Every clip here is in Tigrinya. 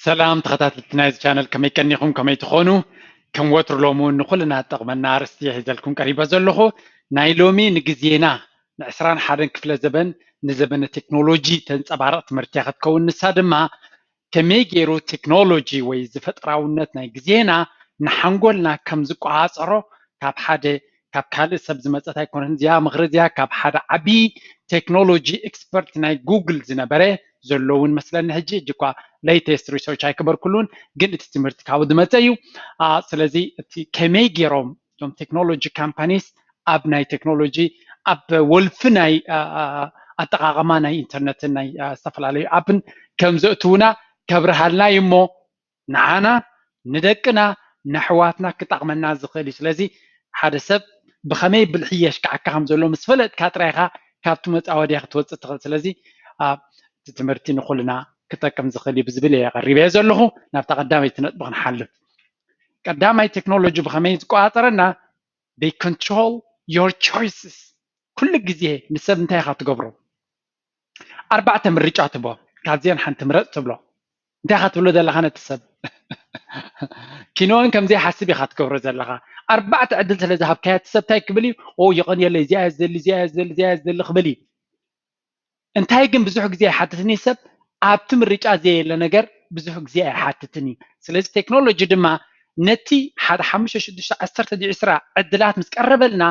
ሰላም ተኸታተልቲ ናይዚ ቻነል፣ ከመይ ቀኒኹም? ከመይ ትኾኑ? ከም ወትሩ ሎሚ እውን ንኹልና ዝጠቕመና ኣርእስቲ ሒዘልኩም ቀሪበ ዘለኹ። ናይ ሎሚ ንግዜና ንዕስራን ሓደን ክፍለ ዘበን ንዘበነ ቴክኖሎጂ ተንጸባርቕ ትምህርቲ እያ ክትከውን። ንሳ ድማ ከመይ ገይሩ ቴክኖሎጂ ወይ ዝፈጠራውነት ናይ ግዜና ንሓንጎልና ከም ዝቆጻጸሮ ካብ ሓደ ካብ ካልእ ሰብ ዝመጸት ኣይኮነን። እዚኣ ምኽሪ እዚኣ ካብ ሓደ ዓቢ ቴክኖሎጂ ኤክስፐርት ናይ ጉግል ዝነበረ ዘሎ እውን መስለኒ። ሕጂ ሕጂ እኳ ሌተስት ሪሰርች ኣይከበርኩሉን፣ ግን እቲ ትምህርቲ ካብኡ ዝመጸ እዩ። ስለዚ እቲ ከመይ ገይሮም እቶም ቴክኖሎጂ ካምፓኒስ ኣብ ናይ ቴክኖሎጂ ኣብ ወልፊ ናይ ኣጠቓቕማ ናይ ኢንተርነትን ናይ ዝተፈላለዩ ኣፕን ከም ዘእትውና ከብርሃልና እዩ እሞ ንዓና ንደቅና ንኣሕዋትና ክጠቕመና ዝኽእል እዩ። ስለዚ ሓደ ሰብ ብኸመይ ብልሒ የሽክዓካ ከም ዘሎ ምስ ፈለጥካ ጥራይ ኢኻ ካብቲ መጻወድያ ክትወጽእ ትኽእል። ስለዚ እቲ ትምህርቲ ንኹልና ክጠቅም ዝኽእል እዩ ብዝብል እየ ቀሪበ ዘለኹ። ናብታ ቀዳመይቲ ነጥቢ ክንሓልፍ። ቀዳማይ ቴክኖሎጂ ብኸመይ ዝቆጻጸረና? They control your choices። ኩሉ ግዜ ንሰብ እንታይ ኢኻ ትገብሮ? ኣርባዕተ ምርጫ ትቦ ካብዚአን ሓንቲ ምረፅ ትብሎ። እንታይ ኢኻ ትብሎ ዘለኻ ነቲ ሰብ? ኪኖን ከምዘይ ሓስብ ኢኻ ትገብሮ ዘለኻ። ኣርባዕተ ዕድል ስለ ዝሃብካዮ እቲ ሰብ እንታይ ክብል እዩ? ኦ ይቐንየለይ፣ እዚኣ እየ ዝደሊ፣ እዚኣ እየ ዝደሊ፣ እዚኣ እየ ዝደሊ ክብል እዩ። እንታይ ግን ብዙሕ ግዜ ኣይሓትትን እዩ ሰብ ኣብቲ ምርጫ ዘየለ ነገር ብዙሕ ግዜ ኣይሓትትን እዩ። ስለዚ ቴክኖሎጂ ድማ ነቲ ሓደ ሓሙሽተ ሽዱሽተ ዓሰርተ ዕስራ ዕድላት ምስ ቀረበልና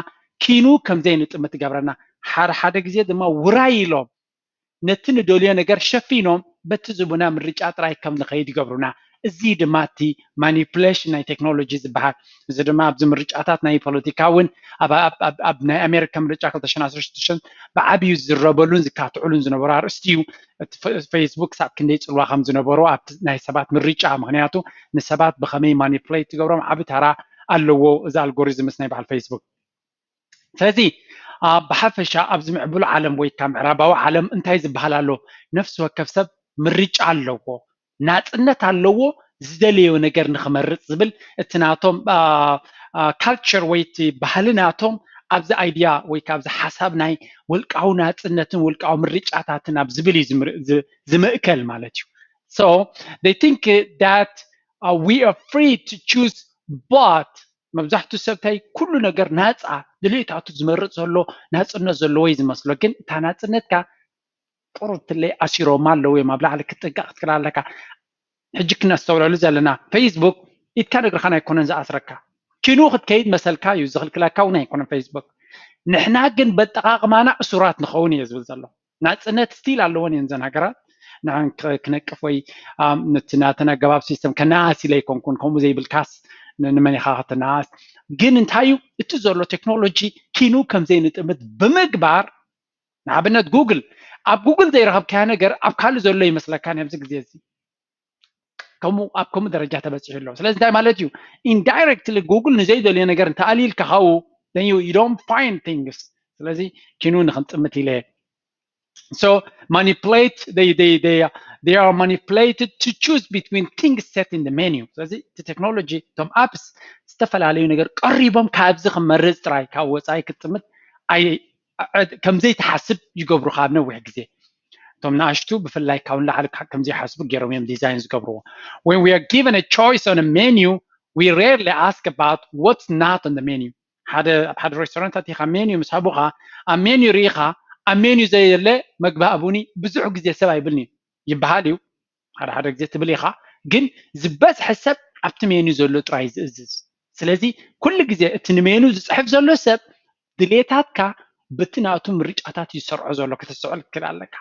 ኪኑ ከምዘይ ንጥምት ይገብረና። ሓደ ሓደ ግዜ ድማ ውራይ ኢሎም ነቲ ንደልዮ ነገር ሸፊኖም በቲ ዝቡና ምርጫ ጥራይ ከም ንኸይድ ይገብሩና። እዚ ድማ እቲ ማኒፕሌሽን ናይ ቴክኖሎጂ ዝበሃል። እዚ ድማ ኣብዚ ምርጫታት ናይ ፖለቲካ እውን ኣብ ናይ ኣሜሪካ ምርጫ ክልተ ሽሕን ዓሰርተ ሽዱሽተን ብዓብዩ ዝዝረበሉን ዝካትዑሉን ዝነበሩ ኣርእስቲ እዩ። ፌስቡክ ክሳብ ክንደይ ፅልዋ ከም ዝነበሮ ኣብቲ ናይ ሰባት ምርጫ፣ ምክንያቱ ንሰባት ብኸመይ ማኒፕሌት ትገብሮም ዓቢ ተራ ኣለዎ እዚ ኣልጎሪዝምስ ናይ በዓል ፌስቡክ። ስለዚ ብሓፈሻ ኣብዚ ምዕቡል ዓለም ወይ ካብ ምዕራባዊ ዓለም እንታይ ዝበሃል ኣሎ? ነፍሲ ወከፍ ሰብ ምርጫ ኣለዎ፣ ናፅነት ኣለዎ ዝደለዮ ነገር ንክመርፅ ዝብል እቲ ናቶም ካልቸር ወይ እቲ ባህሊ ናቶም ኣብዚ ኣይድያ ወይ ካብዚ ሓሳብ ናይ ውልቃዊ ናፅነትን ውልቃዊ ምርጫታትን ኣብ ዝብል እዩ ዝምእከል ማለት እዩ። So they think that we are free to choose, but መብዛሕትኡ ሰብ እንታይ ኩሉ ነገር ናፃ ድሌታቱ ዝመርፅ ዘሎ ናፅነት ዘለዎ እዩ ዝመስሎ። ግን እታ ናፅነትካ ቁርትለይ ኣሲሮማ ኣለዉ እዮም ኣብ ላዕሊ ክትጥንቀቕ ክትክእል ኣለካ። ሕጂ ክነስተውለሉ ዘለና ፌስቡክ ኢድካን እግርኻን ኣይኮነን ዝኣስረካ። ኪኑ ክትከይድ መሰልካ እዩ ዝኽልክለካ እውን ኣይኮነን ፌስቡክ። ንሕና ግን በጠቓቕማና እሱራት ንኸውን እየ ዝብል ዘሎ። ናፅነት ስቲል ኣለወን እየን ዘን ሃገራት ንዓን ክነቅፍ ወይ ነቲ ናተን ኣገባብ ሲስተም ከነኣስ ኢለ ኣይኮንኩን። ከምኡ ዘይብልካስ ንመን ኢኻ ከተነኣስ? ግን እንታይ እዩ እቲ ዘሎ ቴክኖሎጂ ኪኑ ከም ዘይንጥምት ብምግባር ንኣብነት ጉግል ኣብ ጉግል ዘይረኸብካዮ ነገር ኣብ ካልእ ዘሎ ይመስለካ ኣብዚ ግዜ እዚ። ከምኡ ኣብ ከምኡ ደረጃ ተበፂሑ ኣሎ። ስለዚ እንታይ ማለት እዩ? ኢንዳይረክትሊ ጉግል ንዘይደልዮ ነገር እንተኣልይልካ ካብኡ then you, you don't find things። ስለዚ ኪኑ ንክንጥምት ኢለ so manipulate they they they they are manipulated to choose between things set in the menu። ስለዚ እቲ ቴክኖሎጂ እቶም ኣፕስ ዝተፈላለዩ ነገር ቀሪቦም ካብዚ ክመርፅ ጥራይ ካብ ወፃኢ ክትጥምት ከምዘይትሓስብ ይገብሩኻ ኣብ ነዊሕ ግዜ። እቶም ንኣሽቱ ብፍላይ ካብ ንላዕሊ ከምዘይሓስቡ ገይሮም እዮም ዲዛይን ዝገብርዎ። When we are given a choice on a menu, we rarely ask about what's not on the menu። ሓደ ኣብ ሓደ ሬስቶራንት ኣቲኻ ሜኑ ምስ ሃቡኻ ኣብ ሜኑ ርኢኻ ኣብ ሜኑ ዘየለ መግቢ ሃቡኒ ብዙሕ ግዜ ሰብ ኣይብልን እዩ ይበሃል እዩ። ሓደ ሓደ ግዜ ትብል ኢኻ፣ ግን ዝበዝሐ ሰብ ኣብቲ ሜኑ ዘሎ ጥራይ ዝእዝዝ። ስለዚ ኩሉ ግዜ እቲ ንሜኑ ዝፅሕፍ ዘሎ ሰብ ድሌታትካ በቲ ናቱ ምርጫታት እዩ ዝሰርዖ ዘሎ፣ ክትስዕል ትክእል ኣለካ።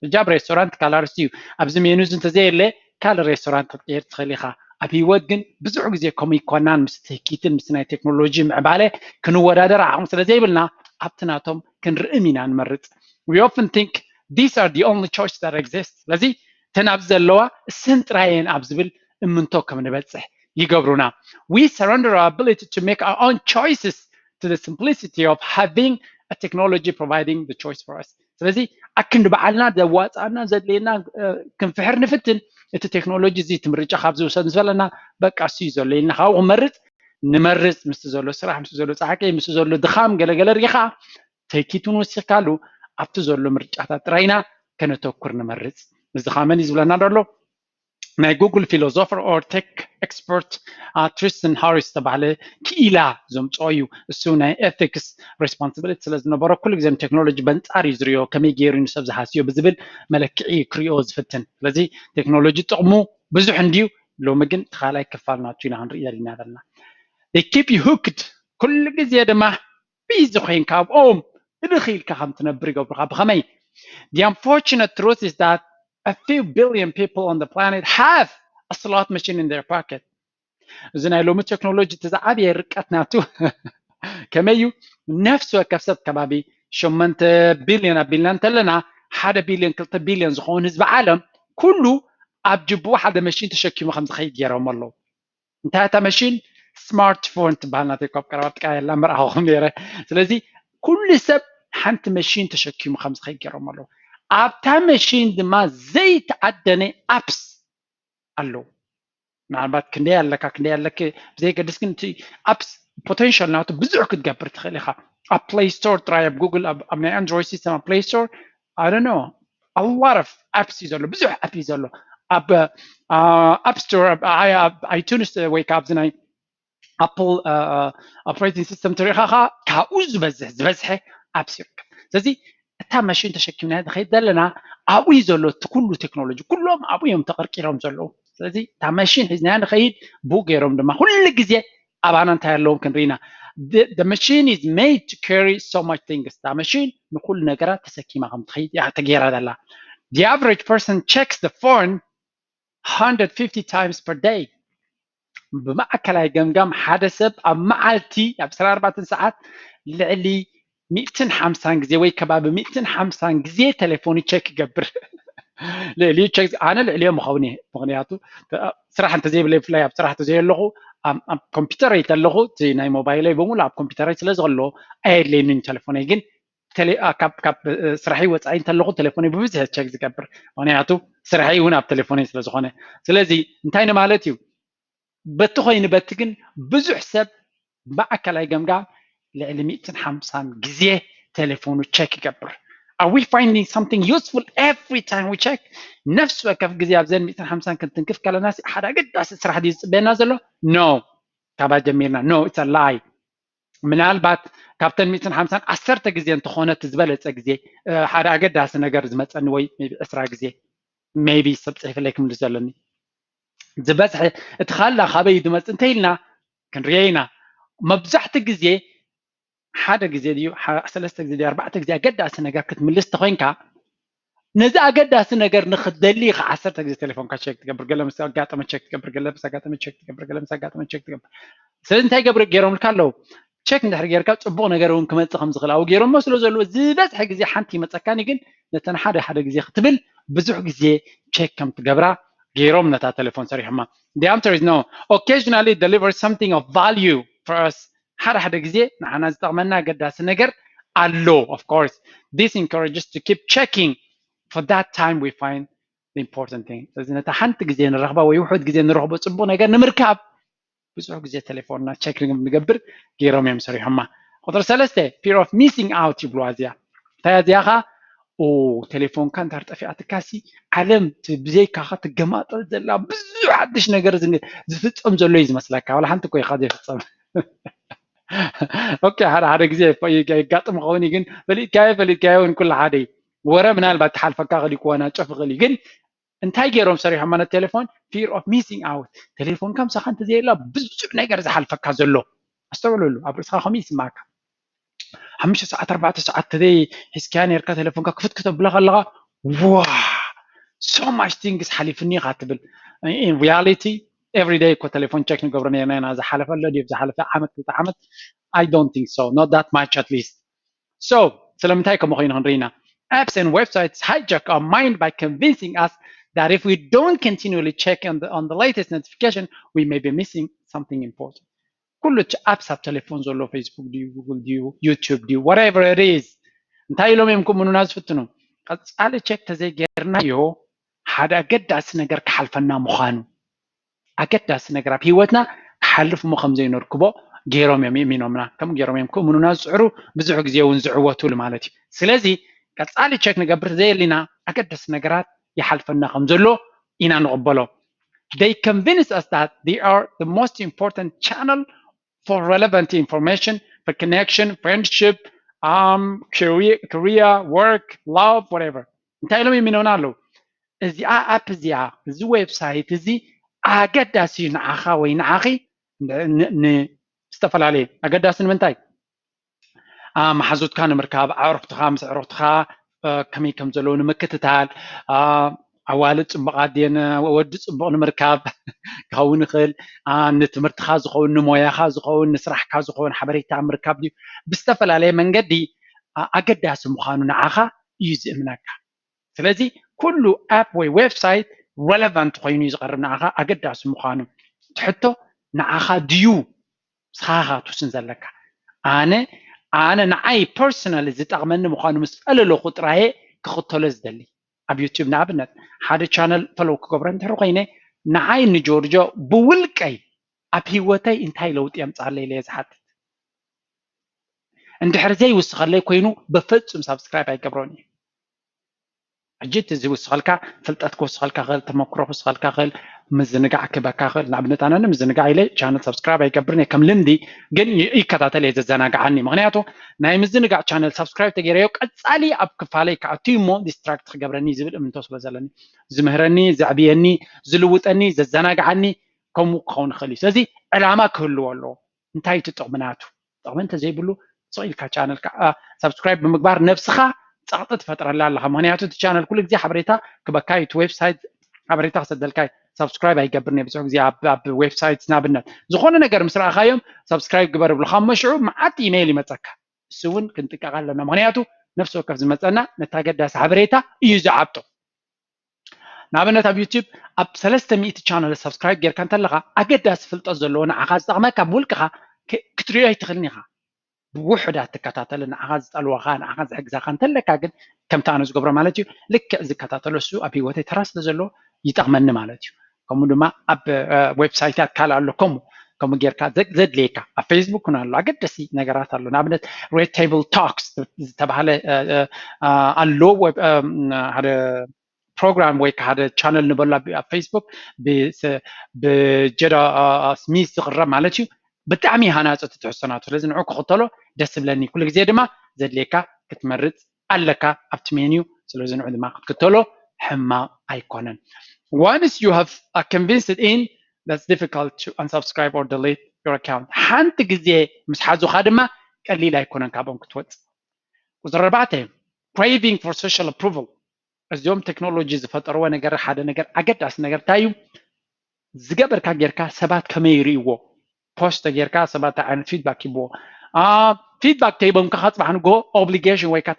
ሕጂ ኣብ ሬስቶራንት ካልእ ኣርእስቲ እዩ። ኣብዚ ሜኑ እዚ እንተዘየለ ካልእ ሬስቶራንት ክትቅይር ትኽእል ኢኻ። ኣብ ህይወት ግን ብዙሕ ግዜ ከምኡ ይኮናን ምስ ትህኪትን ምስ ናይ ቴክኖሎጂ ምዕባለ ክንወዳደር ዓቕሚ ስለ ዘይብልና ኣብቲ ናቶም ክንርእ ኢና ንመርጽ። We often think these are the only choice that exist። ስለዚ እተን ኣብዚ ዘለዋ እሰን ጥራይ እየን ኣብ ዝብል እምንቶ ከም ንበጽሕ ይገብሩና። We surrender our ability to make our own choices to the simplicity of having a technology providing the choice for us። ስለዚ ኣክንዲ በዓልና ዘዋፅኣና ዘድልየና ክንፍሕር ንፍትን። እቲ ቴክኖሎጂ እዚ እቲ ምርጫ ካብ ዝውሰድ ምስ በለና በቃ እሱ እዩ ዘሎ ኢልና ካብኡ ክመርፅ ንመርፅ። ምስቲ ዘሎ ስራሕ ምስ ዘሎ ፃዕቂ ምስ ዘሎ ድኻም ገለገለ ርኢኻ ተኪቱን ወሲኽካሉ ኣብቲ ዘሎ ምርጫታት ጥራይና ከነተኩር ንመርፅ። እዚ ኻመን እዩ ዝብለና ደሎ። ናይ ጉግል ፊሎዞፈር ኦር ቴክ ኤክስፐርት ትሪስተን ሃሪስ ዝተባህለ ክኢላ ዘምፅኦ እዩ። እሱ ናይ ኤቲክስ ሬስፖንሲቢሊቲ ስለ ዝነበሮ ኩሉ ግዜ ንቴክኖሎጂ በንፃር እዩ ዝሪኦ፣ ከመይ ገይሩ ንሰብ ዝሃስዮ ብዝብል መለክዒ ክሪኦ ዝፍትን። ስለዚ ቴክኖሎጂ ጥቕሙ ብዙሕ እንድዩ፣ ሎሚ ግን እቲ ካልኣይ ክፋል ናቱ ኢና ክንርኢ ዘለና ዘለና። They keep you hooked። ኩሉ ግዜ ድማ ቢዚ ኮይንካ ኣብኦም እልኽ ኢልካ ከም ትነብር ይገብሩካ። ብኸመይ? The unfortunate truth is that a few billion people on the planet have a slot machine in their pocket. እዚ ናይ ሎሚ ቴክኖሎጂ እቲ ዝዓብየ ርቀት ናቱ ከመይ እዩ? ነፍሲ ወከፍ ሰብ ከባቢ ሸሞንተ ቢልዮን ኣቢልና እንተለና ሓደ ቢልዮን ክልተ ቢልዮን ዝኸውን ህዝቢ ዓለም ኩሉ ኣብ ጅብኡ ሓደ መሽን ተሸኪሙ ከም ዝኸይድ ገይሮም ኣለዉ። እንታይ እታ መሽን? ስማርትፎን ትበሃል። ናተይ ካብ ቀረባ ጥቃ የላ መርኣኹም ነይረ። ስለዚ ኩሉ ሰብ ሓንቲ መሽን ተሸኪሙ ከም ዝኸይድ ገይሮም ኣለዉ። ኣብታ መሽን ድማ ዘይተኣደነ ኣፕስ ኣለዉ። ምናልባት ክንደይ ኣለካ ክንደይ ኣለክ ብዘይገድስ ግን እቲ ኣፕስ ፖቴንሻል ናቱ ብዙሕ ክትገብር ትኽእል ኢኻ። ኣብ ፕሌይ ስቶር ጥራይ ኣብ ጉግል ኣብ ናይ ኣንድሮይድ ሲስተም ኣብ ፕሌይ ስቶር ኣደኖ ኣዋረፍ ኣፕስ እዩ ዘሎ፣ ብዙሕ ኣፕ እዩ ዘሎ። ኣብ ኣፕ ስቶር ኣብ ኣይቱንስ ወይ ካብዚ ናይ ኣፕል ኦፕሬቲንግ ሲስተም ትሪኢኻ ከዓ ካብኡ ዝበዝሕ ዝበዝሐ ኣፕስ ይርከብ። ስለዚ እታ መሽን ተሸኪምና ንኸይድ ዘለና ኣብኡ እዩ ዘሎ እቲ ኩሉ ቴክኖሎጂ፣ ኩሎም ኣብኡ እዮም ተቐርቂሮም ዘለዉ። ስለዚ እታ መሽን ሒዝናያ ንኸይድ ብኡ ገይሮም ድማ ኩሉ ግዜ ኣባና እንታይ ኣለዎም ክንርኢና። The machine is made to carry so much things። እታ መሽን ንኩሉ ነገራት ተሰኪማ ከም ትኸይድ እያ ተገይራ ዘላ። The average person checks the phone hundred fifty times per day። ብማእከላይ ገምጋም ሓደ ሰብ ኣብ መዓልቲ ኣብ ዕስራን ኣርባዕተን ሰዓት ልዕሊ ሚእትን ሓምሳን ግዜ ወይ ከባቢ ሚእትን ሓምሳን ግዜ ቴሌፎኑ ቸክ ይገብር። ልዕሊኡ ቸክ ኣነ ልዕሊኦም ምኸውን እየ። ምክንያቱ ስራሕ እንተዘይብለይ ብፍላይ ኣብ ስራሕ ተዘየለኹ ኣብ ኮምፒውተረይ ተለኹ እቲ ናይ ሞባይለይ በሙሉ ኣብ ኮምፒውተረይ ስለ ዘሎ ኣየድለየንን ቴሌፎነይ። ግን ካብ ስራሐይ ወፃኢ እንተለኹ ቴሌፎነይ ብብዝሒ ቸክ ዝገብር፣ ምክንያቱ ስራሐይ እውን ኣብ ቴሌፎነይ ስለ ዝኾነ። ስለዚ እንታይ ንማለት እዩ? በቲ ኮይኑ በቲ ግን ብዙሕ ሰብ ማእከላይ ገምጋም ልዕሊ ሚእትን ሓምሳን ግዜ ቴሌፎኑ ቸክ ይገብር። Are we finding something useful every time we check? ነፍሲ ወከፍ ግዜ ኣብዘን ሚእትን ሓምሳን ክንትንክፍ ከለና ሓደ ኣገዳሲ ስራሕ ድዩ ዝፅበየና ዘሎ? No። ካባ ጀሚርና no it's a lie። ምናልባት ካብተን ሚእትን ሓምሳን ዓሰርተ ግዜ እንተኾነ እቲ ዝበለፀ ግዜ ሓደ ኣገዳሲ ነገር ዝመፀኒ ወይ ዕስራ ግዜ maybe ሰብ ፅሒፍለይ ክምልስ ዘለኒ ዝበዝሐ እቲ ካልእ ካበይ እዩ ዝመፅእ እንተ ኢልና ክንሪኦ ኢና። መብዛሕቲ ግዜ ሓደ ግዜ ድዩ ሰለስተ ግዜ ድዩ ኣርባዕተ ግዜ ኣገዳሲ ነገር ክትምልስ ተኮይንካ ነዚ ኣገዳሲ ነገር ንክትደሊ ኢካ ዓሰርተ ግዜ ቴሌፎንካ ቸክ ትገብር፣ ገለ ምስ ኣጋጠመ ቸክ ትገብር፣ ገለ ምስ ኣጋጠመ ቸክ ትገብር፣ ገለ ምስ ኣጋጠመ ቸክ ትገብር። ስለዚ እንታይ ገብሩ ገይሮምልካ ኣለዉ? ቸክ እንድሕር ጌርካ ፅቡቅ ነገር እውን ክመፅእ ከም ዝኽእል ኣብኡ ገይሮሞ ስለ ዘለዎ ዝበዝሐ ግዜ ሓንቲ ይመፀካኒ ግን ነተን ሓደ ሓደ ግዜ ክትብል ብዙሕ ግዜ ቸክ ከም ትገብራ ገይሮም ነታ ቴሌፎን ሰሪሖማ። The answer is no. Occasionally it delivers something of value for us. ሓደ ሓደ ግዜ ንዓና ዝጠቕመና ኣገዳሲ ነገር ኣሎ። Of course this encourages to keep checking for that time we find the important thing። ስለዚ ነታ ሓንቲ ግዜ ንረኽባ ወይ ውሑድ ግዜ ንረኽቦ ፅቡቅ ነገር ንምርካብ ብዙሕ ግዜ ቴሌፎንና ቸክ ንገብር ገይሮም እዮም ሰሪሖማ። ቁፅሪ ሰለስተ fear of missing out ይብልዋ እዚኣ። እንታይ እዚኣ ኸ ቴሌፎንካ እንታር ጠፊኣትካሲ ዓለም ብዘይካኻ ትገማጠል ዘላ ብዙሕ ሓድሽ ነገር ዝፍፀም ዘሎ እዩ ዝመስለካ። ዋላ ሓንቲ እኮ ኢኻ ዘይፍፀም። ኦኬ ሓደ ሓደ ግዜ የጋጥም ኸውን ግን ፈሊጥካዮ ፈሊጥካዮ እውን ኩሉ ሓደ እዩ። ወረ ምናልባት ትሓልፈካ ክእል ክዋናጨፍ ይኽእል እዩ ግን እንታይ ገይሮም ሰሪሖም ማለት ቴሌፎን fear of missing out። ቴሌፎንካ ምሳኻ እንተዘየላ ብዙሕ ነገር ዝሓልፈካ ዘሎ ኣስተውዕለሉ። ኣብ ርእስኻ ከምኡ ይስማዕካ። ሓሙሽተ ሰዓት ኣርባዕተ ሰዓት ተዘይ ሒዝካያ ነርካ ቴሌፎንካ ክፍት ክተብላ ከለኻ ዋ so much things ሓሊፍኒ ኢኻ ትብል። In reality every day እኮ ቴሌፎን ቸክ ንገብሮ ነርና ኢና። ዝሓለፈ ኣሎ ድዩ ዝሓለፈ ዓመት ክልተ ዓመት? I don't think so, not that much at least. So ስለምንታይ ከምኡ ኮይኑ ክንርኢና? Apps and websites hijack our mind by convincing us that if we don't continually check on the, on the latest notification, we may be missing something important. ኩሉ እቲ ኣፕስ ኣብ ቴሌፎን ዘሎ ፌስቡክ ድዩ ጉግል ድዩ ዩቱብ ድዩ whatever it is እንታይ ኢሎም እዮም ክእምኑና ዝፍትኑ? ቀፃሊ ቸክ ተዘይጌርናዮ ሓደ ኣገዳሲ ነገር ክሓልፈና ምዃኑ ኣገዳሲ ነገር ኣብ ህይወትና ክሓልፍ እሞ ከም ዘይነርክቦ ገይሮም እዮም ይእሚኖምና። ከምኡ ገይሮም እዮም ክእምኑና ዝፅዕሩ ብዙሕ ግዜ እውን ዝዕወቱሉ ማለት እዩ። ስለዚ ቀፃሊ ቸክ ንገብር ዘየሊና ኣገዳሲ ነገራት ይሓልፈና ከም ዘሎ ኢና ንቕበሎ። They convince us that they are the most important channel for relevant information, for connection, friendship, um, career, career, work, love, whatever. እንታይ ኢሎም ይምነውና ኣለዉ? እዚኣ ኣፕ እዚኣ፣ እዚ ዌብሳይት እዚ ኣገዳሲ እዩ ንዓኻ ወይ ንዓኺ፣ ን- ን- ን- ዝተፈላለየ ኣገዳሲ ንምንታይ? አ፣ መሓዙትካ ንምርካብ፣ ኣዕሩኽትኻ ምስ ኣዕሩኽትኻ አ፣ ከመይ ከም ዘለዉ ንምክትታል፣ አ፣ ኣዋልድ ጽቡቓት ድየን፣ ወዲ ጽቡቕ ንምርካብ ክኸውን ይኽእል፣ አ፣ ንትምህርትኻ ዝኸውን፣ ንሞያኻ ዝኸውን፣ ንስራሕካ ዝኸውን ሓበሬታ ምርካብ ድዩ፣ ብዝተፈላለየ መንገዲ አ፣ ኣገዳሲ ምዃኑ ንዓኻ እዩ ዝእምነካ። ስለዚ ኩሉ ኣፕ ወይ ዌብሳይት ረለቫንት ኮይኑ እዩ ዝቐርብ ንዓኻ፣ ኣገዳሲ ምዃኑ። እቲ ሕቶ ንዓኻ ድዩ ንስኻ ኢኻ ክትውስን ዘለካ። ኣነ ኣነ ንዓይ ፐርሰናሊ ዝጠቕመኒ ምዃኑ ምስ ጸለለኹ ጥራየ ክኽተሎ ዝደሊ። ኣብ ዩቲዩብ ንኣብነት ሓደ ቻነል ፈለው ክገብሮ እንድሕር ኮይነ ንዓይ ንጆርጆ ብውልቀይ ኣብ ህይወተይ እንታይ ለውጢ የምጻለይ ኢለ እየ ዝሓትት። እንድሕር ዘይውስኸለይ ኮይኑ በፍጹም ሳብስክራይብ ኣይገብሮን እየ። ሕጂ እቲ ዝውስኸልካ ፍልጠት ክውስኸልካ ክእል፣ ተመክሮ ክውስኸልካ ክእል፣ ምዝንጋዕ ክበካ ክእል። ንኣብነት ኣነ ንምዝንጋዕ ኢለ ቻነል ሳብስክራይብ ኣይገብርን እየ ከም ልምዲ፣ ግን ይ- ይከታተል እየ ዘዘናግዓኒ። ምክንያቱ ናይ ምዝንጋዕ ቻነል ሳብስክራይብ ተገይረዮ ቀጻሊ ኣብ ክፋለይ ክኣቱ እሞ ዲስትራክት ክገብረኒ ዝብል እምንቶ ስለ ዘለኒ፣ ዝምህረኒ፣ ዘዕብየኒ፣ ዝልውጠኒ፣ ዘዘናግዓኒ ከምኡ ክኸውን ይኽእል እዩ። ስለዚ ዕላማ ክህልዎ ኣለዎ። እንታይ እቲ ጥቕሚ ናቱ? ጥቕሚ እንተዘይብሉ ስቕ ኢልካ ቻነልካ ሳብስክራይብ ብምግባር ነብስኻ ጸቕጢ ትፈጥረላ ኣለኻ። ምክንያቱ እቲ ቻነል ኩሉ ግዜ ሓበሬታ ክበካ እዩ፣ እቲ ዌብሳይት ሓበሬታ ክሰደልካ እዩ። ሳብስክራይብ ኣይገብርን እየ ብዙሕ ግዜ ኣብ ኣብ ዌብሳይት ንኣብነት ዝኾነ ነገር ምስ ረኣኻዮም ሳብስክራይብ ግበር ይብሉኻ፣ እሞ ሽዑ መዓት ኢሜይል ይመጸካ። እሱ እውን ክንጥቀቕ ኣለና፣ ምክንያቱ ነፍሲ ወከፍ ዝመጸና ነቲ ኣገዳሲ ሓበሬታ እዩ ዝዓብጦ። ንኣብነት ኣብ ዩቲዩብ ኣብ ሰለስተ ሚእቲ ቻነል ሳብስክራይብ ጌርካ እንተለኻ ኣገዳሲ ፍልጠት ዘለዎ ንዓኻ ዝጠቕመካ ብውልቅኻ ክ- ክትሪኦ ኣይትኽእልን ኢኻ። ብውሑዳት ትከታተልን ንዓኻ ዝጠልወኻ ንዓኻ ዝሕግዛኻ እንተለካ ግን ከምቲ ኣነ ዝገብሮ ማለት እዩ። ልክዕ ዝከታተሎ እሱ ኣብ ህይወተይ ተራ ስለ ዘለዎ ይጠቕመኒ ማለት እዩ። ከምኡ ድማ ኣብ እ፣ ዌብሳይታት ካልእ ኣሎ ከምኡ ከምኡ ጌርካ ዘ- ዘድልየካ ኣብ ፌስቡክ እውን ኣሎ ኣገደሲ ነገራት ኣሎ። ንኣብነት ሬድ ቴብል ታክስ ዝተባሃለ እ፣ እ፣ እ፣ ኣሎ ወብ- እ፣ ሓደ ፕሮግራም ወይ ከዓ ሓደ ቻነል ንበሎ ኣብ ኣብ ፌስቡክ ብ- ብጀዳ አ፣ አ፣ ስሚዝ ዝቕረብ ማለት እዩ። ብጣዕሚ ሃናፂ ትሕዝቶ ናቱ። ስለዚ ንዑ ክኽተሎ ደስ ዝብለኒ። ኩሉ ግዜ ድማ ዘድልየካ ክትመርፅ ኣለካ ኣብቲ ሜንዩ። ስለዚ ንዑ ድማ ክትክተሎ ሕማቕ ኣይኮነን። Once you have uh, convinced in, that's difficult to unsubscribe or delete your account. ሓንቲ ግዜ ምስ ሓዙኻ ድማ ቀሊል ኣይኮነን ካብኦም ክትወፅእ። ቁፅሪ ኣርባዕተ፣ craving for social approval። እዚኦም ቴክኖሎጂ ዝፈጠርዎ ነገር ሓደ ነገር ኣገዳሲ ነገር እንታይ እዩ? ዝገበርካ ጌርካ ሰባት ከመይ ይርእይዎ? ፖስት ጌርካ ሰባት እንታይ ዓይነት ፊድባክ ይብዎ? ፊድባክ ተሂቦምካ ከዓ ፅባሕ ንግሆ ኦብሊጌሽን ወይ ከዓ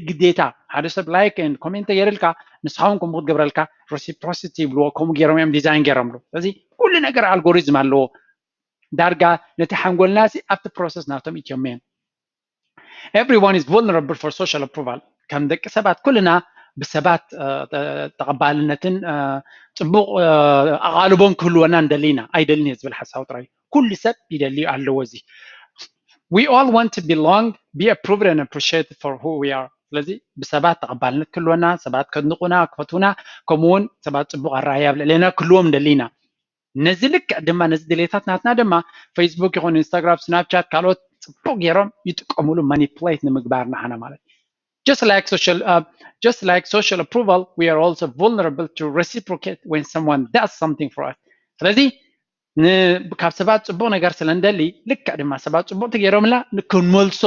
ግዴታ ሓደ ሰብ ላይክ ኮሜንት ተገይርልካ ንስኻ እውን ከምኡ ክትገብረልካ ሬሲፕሮሲቲ ይብልዎ። ከምኡ ገይሮም እዮም ዲዛይን ገይሮምሉ። ስለዚ ኩሉ ነገር ኣልጎሪዝም ኣለዎ። ዳርጋ ነቲ ሓንጎልና ሲ ኣብቲ ፕሮሰስ ናቶም እትዮም እዮም። Everyone is vulnerable for social approval. ከም ደቂ ሰባት ኩልና ብሰባት ተቐባልነትን ፅቡቕ ኣቓልቦን ክህልወና እንደሊ ኢና። ኣይደልን እየ ዝብል ሓሳዊ ጥራይ ኩሉ ሰብ ይደሊ ኣለዎ። እዚ we all want to belong, be approved and appreciated for who we are። ስለዚ ብሰባት ተቐባልነት ክህልወና፣ ሰባት ከድንቑና፣ ክፈትዉና፣ ከምኡውን ሰባት ፅቡቕ ኣረኣያ ኣብ ልዕሌና ክህልዎም እንደሊ ኢና። ነዚ ልክዕ ድማ ነዚ ድሌታት ናትና ድማ ፌስቡክ ይኹን ኢንስታግራም፣ ስናፕቻት፣ ካልኦት ፅቡቕ ገይሮም ይጥቀሙሉ ማኒፕሌት ንምግባር ንዓና ማለት እዩ። Just like social, uh, just like social approval, we are also vulnerable to reciprocate when someone does something for us. ስለዚ ካብ ሰባት ፅቡቕ ነገር ስለ እንደሊ ልክዕ ድማ ሰባት ፅቡቕ ተገይሮምላ ክንመልሶ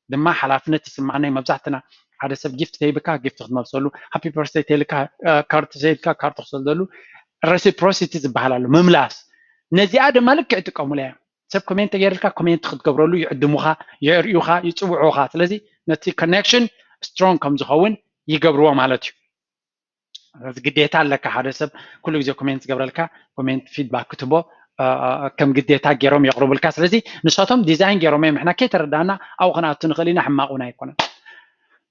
ድማ ሓላፍነት ይስማዕና እዩ። መብዛሕትና ሓደ ሰብ ጊፍት ተይብካ ጊፍት ክትመልሰሉ፣ ሃፒ በርዝደይ ተይልካ ካርድ ተሰይድካ ካርድ ክትሰደሉ፣ ረሲፕሮሲቲ ዝበሃል ኣሎ ምምላስ። ነዚኣ ድማ ልክዕ ይጥቀሙላ እዮም። ሰብ ኮሜንት ተገይርልካ ኮሜንት ክትገብረሉ ይዕድሙኻ፣ የርእዩኻ፣ ይፅውዑኻ። ስለዚ ነቲ ኮኔክሽን ስትሮንግ ከም ዝኸውን ይገብርዎ ማለት እዩ። ግዴታ ኣለካ ሓደ ሰብ ኩሉ ግዜ ኮሜንት ዝገብረልካ ኮሜንት ፊድባክ ክትቦ ከም ግዴታ ገይሮም የቕርቡልካ። ስለዚ ንሳቶም ዲዛይን ገይሮም እዮም፣ ንሕና ከይተረዳና ኣብኡ ክንኣቱ ንኽእል ኢና። ሕማቕ እውን ኣይኮነን።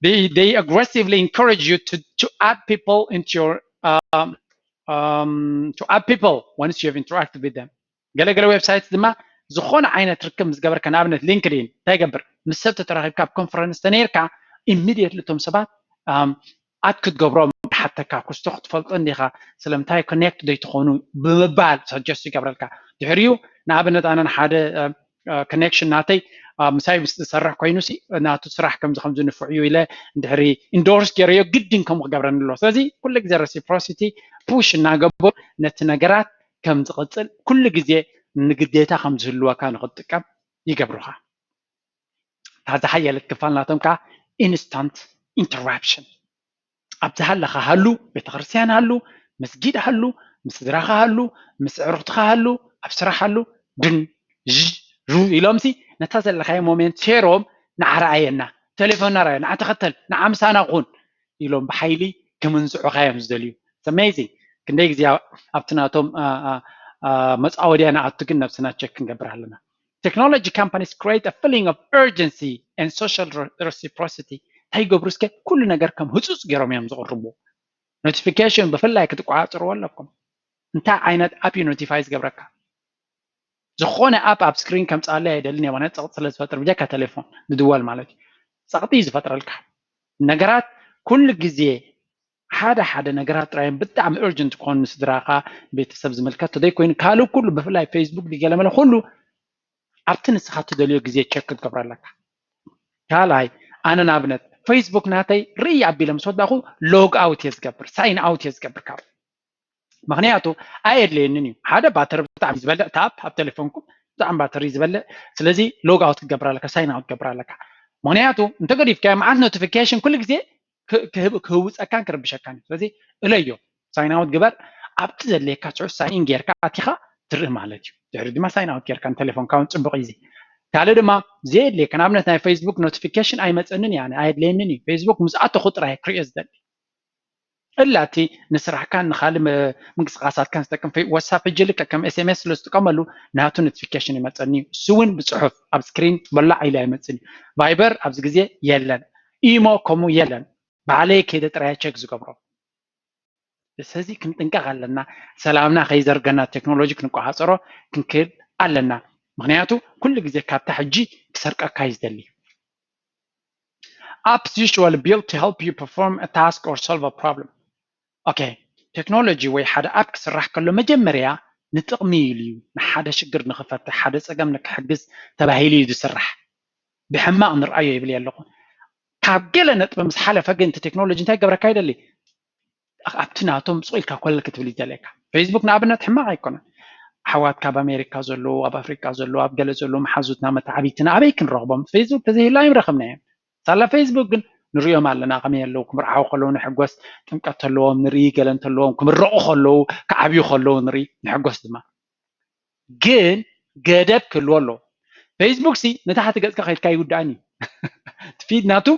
They, they aggressively encourage you to, to add people into your um, um, to add people once you have interacted with them. ገለገለ ዌብሳይት ድማ ዝኾነ ዓይነት ርክብ ምስ ገበርካ ንኣብነት ሊንክድኢን እንታይ ይገብር? ምስ ሰብ ተተራኺብካ ኣብ ኮንፈረንስ ተነይርካ ኢሚድየትሊ እቶም ሰባት ኣት ክትገብሮም ሓተካ ክስቶ ክትፈልጦ እንዲኻ ስለምንታይ ኮኔክት ዘይትኾኑ ብምባል ሰጀስት ይገብረልካ። ድሕሪኡ ንኣብነት ኣነ ንሓደ ኮኔክሽን ናተይ ምሳይ ምስ ዝሰርሕ ኮይኑ ሲ ናቱ ስራሕ ከምዚ ከምዚ ንፉዕ እዩ ኢለ እንድሕሪ ኢንዶርስ ገይረዮ ግድን ከምኡ ክገብረኒ ኣለዎ። ስለዚ ኩሉ ግዜ ረሲፕሮሲቲ ፑሽ እናገበሩ ነቲ ነገራት ከም ዝቕፅል ኩሉ ግዜ ንግዴታ ከም ዝህልወካ ንክትጥቀም ይገብሩኻ። እታ ዝሓየለት ክፋል ናቶም ከዓ ኢንስታንት ኢንተራፕሽን። ኣብ ዝሃለኻ ሃሉ፣ ቤተክርስትያን ሃሉ፣ መስጊድ ሃሉ፣ ምስ ስድራኻ ሃሉ፣ ምስ ኣዕሩኽትኻ ሃሉ፣ ኣብ ስራሕ ሃሉ፣ ድን ዥ ሩ ኢሎምሲ ነታ ዘለኻዮ ሞሜንት ሴሮም ንዓ ረኣየና፣ ቴሌፎንና ረኣዮ፣ ንዓ ተኸተል፣ ንዓ ምሳና ኩን ኢሎም ብሓይሊ ክምንዝዑኻ እዮም ዝደልዩ። ኣሜዚንግ። ክንደይ ግዜ ኣብቲ ናቶም መፃወድያ ንኣቱ ግን ነብስና ቸክ ክንገብር ኣለና። Technology companies create a feeling of urgency and social reciprocity። እንታይ ይገብሩ እስከ? ኩሉ ነገር ከም ህፁፅ ገይሮም እዮም ዝቕርቡ። ኖቲፊኬሽን ብፍላይ ክትቆፃፀርዎ ኣለኩም። እንታይ ዓይነት ኣፕ እዩ ኖቲፋይ ዝገብረካ? ዝኾነ ኣፕ ኣብ ስክሪን ከምፃለይ ኣይደልን እየ፣ ማለት ፀቕጢ ስለ ዝፈጥር ብጀካ ቴሌፎን ምድዋል ማለት እዩ። ፀቕጢ እዩ ዝፈጥረልካ። ነገራት ኩሉ ግዜ ሓደ ሓደ ነገራት ጥራይ ብጣዕሚ እርጀንት ክኾኑ ንስድራኻ ቤተሰብ ዝምልከት ተዘይኮይኑ ካልእ ኩሉ ብፍላይ ፌስቡክ ድገለመለ ኩሉ ኣብቲ ንስኻ ትደልዮ ግዜ ቸክ ክትገብሮ ኣለካ። ካልኣይ ኣነ ንኣብነት ፌስቡክ ናተይ ርኢ ኣቢለ ምስ ወዳኹ ሎግ ኣውት እየ ዝገብር፣ ሳይን ኣውት እየ ዝገብር ካብ ምክንያቱ ኣየድለየንን እዩ። ሓደ ባተሪ ብጣዕሚ ዝበልዕ ታፕ ኣብ ቴሌፎንኩም ብጣዕሚ ባተሪ ዝበልዕ፣ ስለዚ ሎግ ኣውት ክትገብር ኣለካ፣ ሳይን ኣውት ክትገብር ኣለካ። ምክንያቱ እንተገዲፍካዮ መዓት ኖቲፊኬሽን ኩሉ ግዜ ክህውፀካን ክርብሸካን እዩ። ስለዚ እለዮ፣ ሳይን ኣውት ግበር፣ ኣብቲ ዘድልየካ ጽሑፍ ሳይን ጌርካ ኣቲኻ ትርኢ ማለት እዩ። ድሕሪ ድማ ሳይን ኣውት ጌርካ ንቴሌፎንካ እውን ጽቡቕ እዩ። ካልእ ድማ ዘየድልየካ ንኣብነት ናይ ፌስቡክ ኖቲፊኬሽን ኣይመፀንን እያ፣ ኣየድለየንን እዩ። ፌስቡክ ምስ ኣተኹ ጥራይ ክርእዮ ዝደሊ እላ እቲ ንስራሕካን ንካልእ ምንቅስቃሳትካን ዝጠቅም ዋትሳፕ ሕጂ ልክዕ ከም ኤስኤምኤስ ስለ ዝጥቀመሉ ናቱ ኖቲፊኬሽን ይመፀኒ እዩ። እሱ እውን ብፅሑፍ ኣብ ስክሪን በላዕ ኢሉ ኣይመፅን እዩ። ቫይበር ኣብዚ ግዜ የለን፣ ኢሞ ከምኡ የለን። ባዕለይ ከይደ ጥራየ ቸክ ዝገብሮ። ስለዚ ክንጥንቀቕ ኣለና። ሰላምና ከይዘርገና ቴክኖሎጂ ክንቆፃፀሮ ክንክእል ኣለና። ምክንያቱ ኩሉ ግዜ ካብታ ሕጂ ክሰርቀካ እዩ ዝደሊ። Apps usually built to help you perform a task or solve a problem. ኦኬ፣ ቴክኖሎጂ ወይ ሓደ ኣፕ ክስራሕ ከሎ መጀመርያ ንጥቕሚ ኢሉ እዩ፣ ንሓደ ሽግር ንክፈትሕ፣ ሓደ ፀገም ንክሕግዝ ተባሂሉ እዩ ዝስራሕ። ብሕማቕ ንርኣዮ ይብል ኣለኹ። ካብ ገለ ነጥቢ ምስ ሓለፈ ግን እቲ ቴክኖሎጂ እንታይ ገብረካ ይደሊ? ኣብቲ ናቶም ስቕ ኢልካ ኮለል ክትብል ይደልየካ። ፌስቡክ ንኣብነት ሕማቕ ኣይኮነን። ኣሕዋትካ ኣብ ኣሜሪካ ዘለዉ፣ ኣብ ኣፍሪቃ ዘለዉ፣ ኣብ ገለ ዘለዉ መሓዙትና መተዓቢትና ኣበይ ክንረኽቦም? ፌስቡክ ተዘይህሉ ኣይምረኸብናዮም። ሳላ ፌስቡክ ግን ንሪኦም ኣለና ከመይ ኣለዉ፣ ክምርዓዉ ከለዉ ንሕጎስ፣ ጥምቀት ተለዎም ንርኢ፣ ገለ እንተለዎም ክምረቑ ከለዉ፣ ክዓብዩ ከለዉ ንርኢ፣ ንሕጎስ ድማ። ግን ገደብ ክህልዎ ኣለዎ። ፌስቡክ ሲ ንታሕቲ ገጽካ ከይድካ ኣይውዳእን እዩ። እቲ ፊድ ናቱ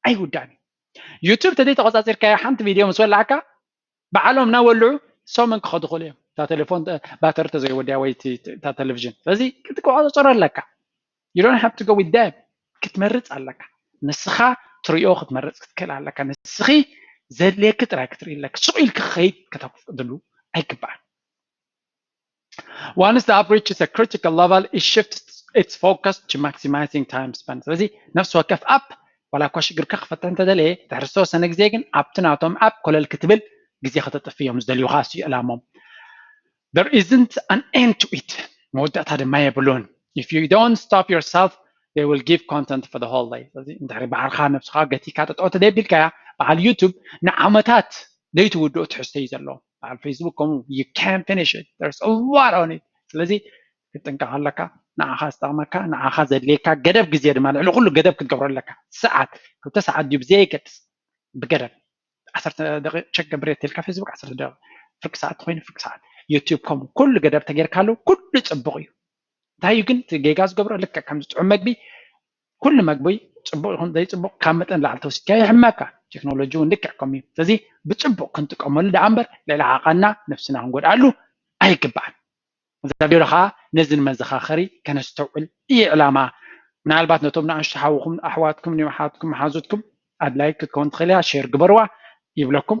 ኣይውዳእን እዩ። ዩቱብ ተዘይ ተቆጻጺርካዮ ሓንቲ ቪድዮ ምስ ወላዕካ ባዕሎም እናወልዑ ሰሙን ክኸዱ ክእሉ እዮም። እታ ቴሌፎን ባተሪ ተዘይወድያ ወይ እታ ቴሌቪዥን። ስለዚ ክትቆጻጸሮ ኣለካ። You don't have to go with them። ክትመርጽ ኣለካ። ንስኻ ትሪኦ ክትመርጽ ክትክእል ኣለካ። ንስኺ ዘድልየኪ ጥራይ ክትርኢ ኣለኪ። ስቕ ኢልኪ ክኸይድ ከተፍቅድሉ ኣይግባእን። Once the app reaches a critical level, it shifts its focus to maximizing time spent. ስለዚ ነፍሲ ወከፍ ኣፕ ዋላ እኳ ሽግርካ ክፈትሕ እንተደለየ ድሕሪ ዝተወሰነ ግዜ ግን ኣብቲ ናቶም ኣፕ ኮለል ክትብል ግዜ ከተጥፍ እዮም ዝደልዩኻ። እሱ እዩ ዕላሞም። There isn't an end to it. መወዳእታ ድማ የብሉን። If you don't stop yourself, they will give content for the whole day. ስለዚ እንድሕሪ ባዕልኻ ነብስኻ ገቲካ ጠጠው ተደቢልካያ በዓል ዩቱብ ንዓመታት ዘይትውድኦ ትሕዝቶ እዩ ዘለዎ። በዓል ፌስቡክ ከምኡ you can't finish it. There's a lot on it. ስለዚ ክትጥንቀቕ ኣለካ። ንዓኻ ዝጠቕመካ ንዓኻ ዘድልየካ ገደብ ግዜ ድማ ልዕሊ ኩሉ ገደብ ክትገብሮ ኣለካ። ሰዓት ክልተ ሰዓት ድዩ ብዘየገድስ ብገደብ ዓሰርተ ደቂቕ ቸክ ገብር እየ ተልካ ፌስቡክ ዓሰርተ ደቂቕ ፍርቂ ሰዓት ተኮይኑ ፍርቂ ሰዓት ዩቲዩብ ከምኡ ኩሉ ገደብ ተጌርካሉ ኩሉ ፅቡቕ እዩ። እንታይ እዩ ግን እቲ ጌጋ ዝገብሮ ልክዕ ከምዚ ጥዑም መግቢ ኩሉ መግቢ ፅቡቕ ይኹን ዘይፅቡቕ ካብ መጠን ላዕሊ ተወሲድካ ይሕመካ። ቴክኖሎጂ እውን ልክዕ ከምኡ እዩ። ስለዚ ብፅቡቕ ክንጥቀመሉ ደኣ እምበር ልዕሊ ዓቐንና ነብስና ክንጎድኣሉ ኣይግባእን። እዛ ቪድዮ ከዓ ነዚ ንመዘኻኸሪ ከነስተውዕል እየ ዕላማ። ምናልባት ነቶም ንኣሽቱ ሓውኹም ኣሕዋትኩም ንሓትኩም መሓዙትኩም ኣድላይት ክትከውን ትኽእል እያ። ሼር ግበርዋ ይብለኩም።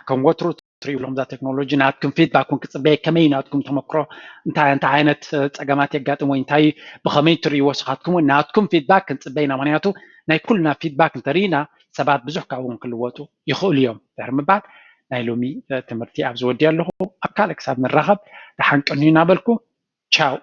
ከም ወትሩ ክትሪእሎም እዛ ቴክኖሎጂ ናትኩም ፊድባክ እውን ክፅበየ ከመይ ናትኩም ተመክሮ እንታይ እንታይ ዓይነት ፀገማት የጋጥም ወይ እንታይ ብኸመይ ትሪእዎ ስኻትኩም እውን ናትኩም ፊድባክ ክንፅበይ ኢና ምክንያቱ ናይ ኩልና ፊድባክ እንተሪእና ሰባት ብዙሕ ካብኡ እውን ክልወጡ ይኽእሉ እዮም ድሕሪ ምባል ናይ ሎሚ ትምህርቲ ኣብዚ ወዲ ኣለኹ ኣብ ካልእ ክሳብ ንራኸብ ደሓን ቀንዩ እናበልኩ ቻው